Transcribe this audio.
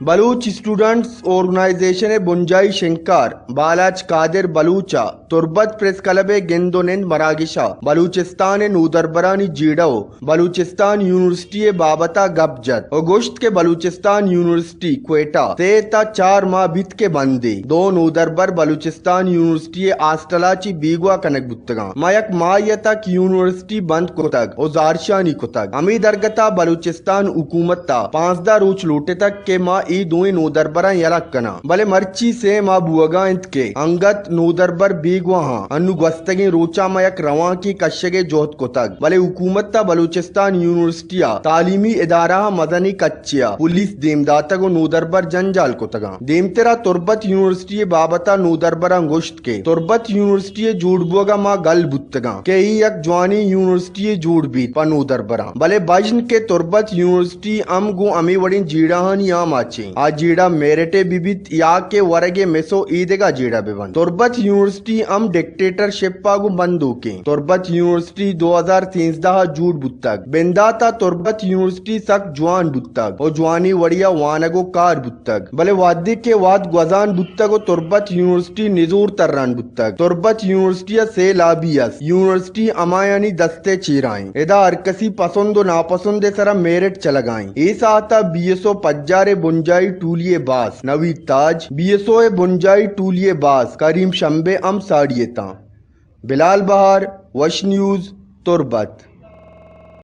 Baloch students organization ءِ بنجاہی شنگکار بالاچ قادر بلوچ ءَ تربت پریس کلب ءِ گند ءُ نند مراگش ءَ بلوچستان ءِ نودربرانی جیڑہ ءُ بلوچستان یونیورسٹی ءِ بابت ءَ گپ جت ءُ گوشت کہ بلوچستان یونیورسٹی کوئٹہ سے تا چار ماہ بیت کہ بندے، دو نودربر بلوچستان یونیورسٹی ءِ ہاسٹل ءَ چہ بیگواہ کنگ بوتگاں۔ ما یک ماہے ءَ تک یونیورسٹی بند کتگ ءُ زہرشانی کتگ۔ ہمے درگت ءَ بلوچستان حکومت ءَ پانزدہ روچ لوٹتگ کہ ما اے دوئیں نودربراں یلہ کناں، بلے مرچی سے ماہ بوہگا انت کہ انگت نودربر بیگواہ آں۔ انوں گوستگیں روچاں ما یک روانکے کشگ ءِ جہد کتگ، بلے حکومت ءَ بلوچستان یونیورسٹی ءِ تعلیمی ادارہ ءَ مزنیں کچے ءَ پولیس دیم داتگ ءُ نودربر جنجال کتگاں۔ دیمتر ءَ تربت یونیورسٹی ءِ بابت ءَ نودربراں گوشت کہ تربت یونیورسٹی ءِ جوڑ بوگ ءَ ما گل بوتگاں کہ اے یک جوانیں یونیورسٹی یے جوڑ بیت پہ نودربراں، بلے بژن کہ تربت یونیورسٹی ہم گوں ہمے وڑیں جیڑہانی آماچ ایں۔ آ جیڑہ میرٹ ءِ بہ بیت یا کہ ورگ ءِ مس ءُ ایدگہ جیڑہ بہ بنت۔ تربت یونیورسٹی ہم ڈکٹیٹرشپ ءَ گوں بندوک ایں۔ تربت یونیورسٹی دو ہزار سیزدہ ءَ جوڑ بوتگ۔ بندات ءَ تربت یونیورسٹی سک جوان بوتگ ءُ جوانیں وڑے ءَ وانگ ءُ کار بوتگ، بلے وہدے کہ وہد گوزان بوتگ ءُ تربت یونیورسٹی نزور تران بوتگ۔ تربت یونیورسٹی ءَ سے لابی است۔ یونیورسٹی ہمایانی دست ءِ چیرا ایں۔ ادا ہر کسی پسند ءُ ناپسند ءِ سرا میرٹ چلگا ایں۔ اے ساعت ءَ بی ایس او پجار ءِ بنجاہی ٹولی ءِ باس نوید تاج، بی ایس او ءِ بنجاہی ٹولی ءِ باس کریم شمبے ہم ساڑی اتاں۔ بلال بہار، وش نیوز، تربت۔